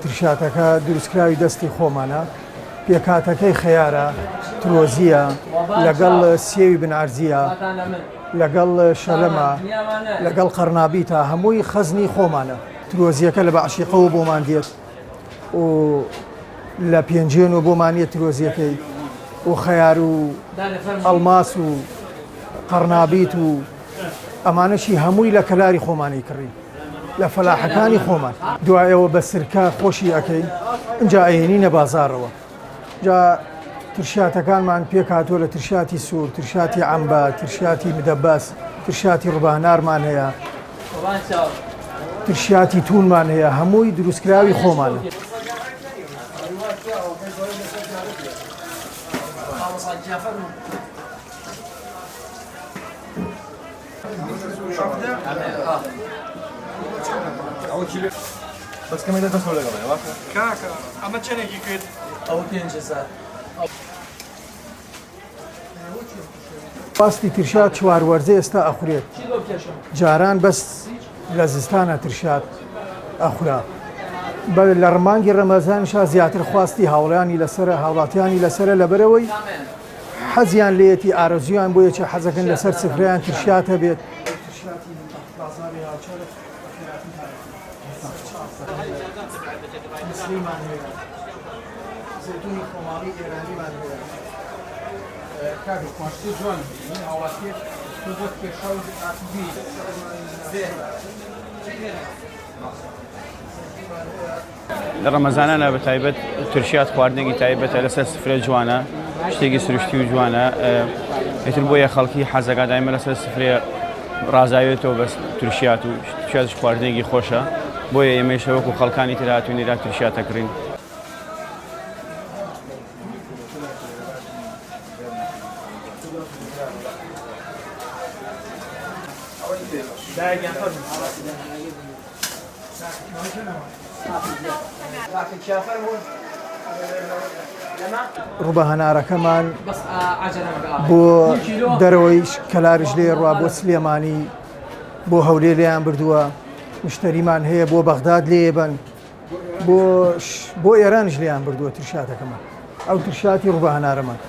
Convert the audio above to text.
ترشاتەکە دروستکراوی دەستی خۆمانە، پێکهاتەکەی خەیارە، ترۆزییە، لەگەڵ سێوی بن عەرزییە، لەگەڵ شەلەمە، لەگەڵ قەرنابیتە، هەمووی خەزنی خۆمانە. ترۆزییەکە لە بەعشیقەوە بۆمان دێت و لە پێنجوێنەوە بۆمان یە ترۆزییەکەی و خەیار و ئەڵماس و قەرنابیت و ئەمانەشی هەمووی لە کەلاری خۆمانی کڕین. لە فەلاحەکانی خۆمان دوایەوە بە سرکە خۆشی ئەەکەین ئینجا ئەیەنینە بازارەوە جا ترشاتەکانمان پێکهاتووە لە ترشاتی سوور ترشاتی عەمبە ترشاتی مدەبەس ترشاتی ڕبانارمان هەیە ترشاتی تونمان هەیە هەمووی دروستکراوی خۆمانە. کاکە ئەمە چەنێکی کرد ئەوە 5000. خواستی ترشات چوار وەرزە ئێستا ئەخورێت جاران بەس لە زستانە ترشات ئەخورا بە لە ڕمانگی ڕەمەزانشا زیاتر خواستی هاوڵیانی لەسرە هاوڵاتیانی لەسرە لەبەرەوەی حەزیان لێیەتی ئارەزویان بۆ یەکێ حەزەکەن لەسەر سفرەیان ترشیات هەبێت. لە ڕەمەزانانا بە تایبەت ترشیات خواردنێکی تایبەتە لەسەر سفرە جوانە شتێکی سروشتی و جوانە ئیتر بۆیە خەڵکی حەزەکە دایمە لەسەر سفرەیە ڕازاوێتەوە بەس ترشیات و ترشیاتش خواردنێکی خۆشە بۆیە ئێمەیشە وەکو خەڵکانی تر هاتوین لێرا ترشیات دەکڕین. ڕووبە هەنارەکەمان بۆ دەرەوەی کەلاریش لێ ڕوا بۆ سلێمانی بۆ هەولێ لێیان بردووە مشتریمان هەیە بۆ بەغداد لێ بن بۆ بۆ ئێرانش لێیان بردووە ترشاتەکەمان ئەو ترشاتی ڕووبە هەنارەمان.